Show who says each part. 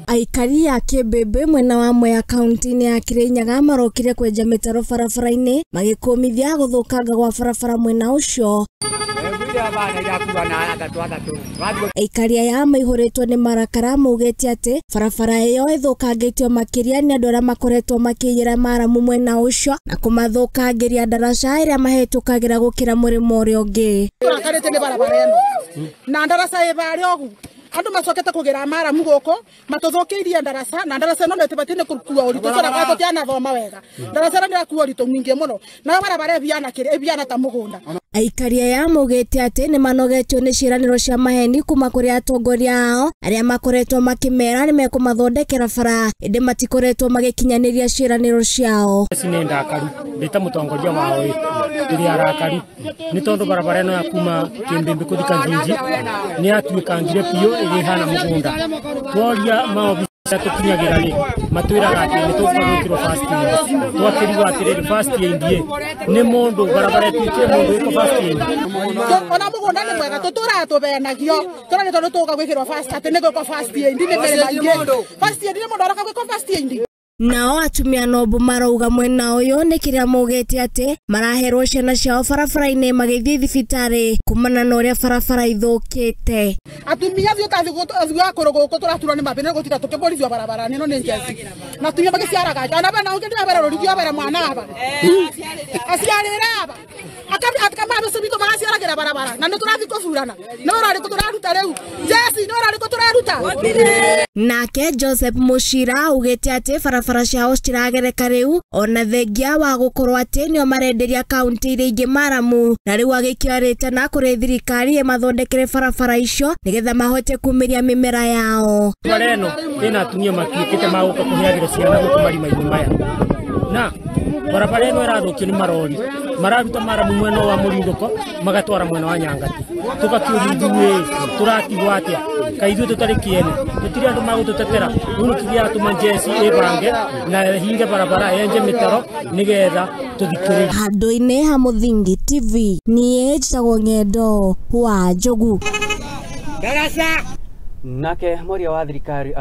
Speaker 1: Aikari a Kĩmbĩmbĩ mwena wa Mwea kaunti-inĩ ya Kirinyaga marokire kwenja mĩtaro barabara-inĩ magĩkũmithia gũthũkanga gwa barabara mwena ũcio. Aikari aya maihũrĩtwo nĩ marakara maugĩte atĩ barabara ĩyo ĩthũkangĩtio makĩria nĩ andũ arĩa makoretwo makĩiyĩra maramu mwena ũcio na kũmathũkangĩria ndaraca ĩrĩa mahĩtũkagĩra gũkĩra mũrĩmo ũrĩa ũngĩ.
Speaker 2: Tũrakarĩte nĩ barabara ĩno na ndaraca ĩ barĩa ũguo andu macokete kugira maramu guku matuthukiirie ndaraca na ndaraca ino nitibatie ni kukua uritu cio na tutianathoma wega ndaraca ino ndirakua uritu mwingi muno na barabara ibiana kiri ibiana ta mugunda.
Speaker 1: Aikari aya maugĩte atĩ nĩ manogetio nĩ ciĩranĩro cia maheni kuma kũrĩ atongoria ao arĩa makoretwo makĩmera nĩ mekũmathondekera bara ĩndĩ matikoretwo magĩkinyanĩria ciĩranĩro ciao.
Speaker 3: Nĩ ndakaru ndĩ ta mũtongoria wao ĩ ndĩ arakaru nĩ tondũ barabara ĩno ya kuma Kĩmbĩmbĩ kũthi Kanjinji nĩ yatuĩkangire biũ ĩgĩhana mũgũnda. Tworia maobisi tũkinyagĩra rĩ matwĩraga atĩ nĩ tũgũka gwĩkĩrwo first aid. Twakĩrigwo atĩrĩrĩ first aid ĩ nĩ mũndũ barabara ĩtuĩkire mũndũ wĩkwo first aid.
Speaker 2: Ona mũgũnda nĩ mwega tũtũraga tũbenagio tũrona tondũ tũgũka gwĩkĩrwo first atĩ nĩ gwĩkwo first aid nĩ mbere maingĩ first aid nĩ mũndũ aroka gwĩkwo first aid.
Speaker 1: Nao atumia nombo marauga mwena ũyũ nĩ kĩrĩa maugĩte atĩ maraherwo ciana ciao barabara-inĩ magĩthiĩ thibitarĩ kumana na ũrĩa barabara ithũkĩte.
Speaker 2: Atumia thio tathi gũkũ gũkũ tũraturwo nĩ mabĩna gũtinda tũkĩbũrithio barabara-inĩ ĩno nĩ njeci na atumia magĩciaraga ona bena ũngĩ ndĩrabera rũrithio bere mwana aba aciarĩre aba akamabĩcibitũ magaciaragĩra barabara na nĩ tũrathiĩ kũburana nĩ ũrarĩkũ tũraruta rĩu njeci nĩ ũrarĩkũ tũraruta.
Speaker 1: Nake Joseph Mushira augĩte atĩ barabara ciao citiragereka rĩu ona thengia wa gũkorwo atĩ nĩo marenderia kaunti iria ingĩ maramu na rĩu agĩkĩarĩte na kũrĩ thirikari ĩmathondekere barabara icio nĩgetha mahote kumĩria mĩmera yao.
Speaker 3: Barabara ĩno ĩna atumia matuĩkĩte magũka kũheagĩra ciana gũkũ marima-inĩ maya na barabara ĩno ĩrathũkio nĩ marori mararuta maramu mwena wa Mũrindũko magatwara mwena wa Nyangati tũgakĩũria ithuĩ tũratigwo atĩa kaĩ ithuĩ tũtarĩ kĩene tũtirĩ andũ magũtũtetera rĩu nĩkĩ gĩatũma njeci ĩbange na ĩhinge barabara yenje mĩtaro nĩgetha tũthikĩrĩrie.
Speaker 1: Handũ-inĩ ha Mũthingi TV niĩ njĩtagwo Ng'endo wa Njogu.
Speaker 4: Nake mwaria wa thirikari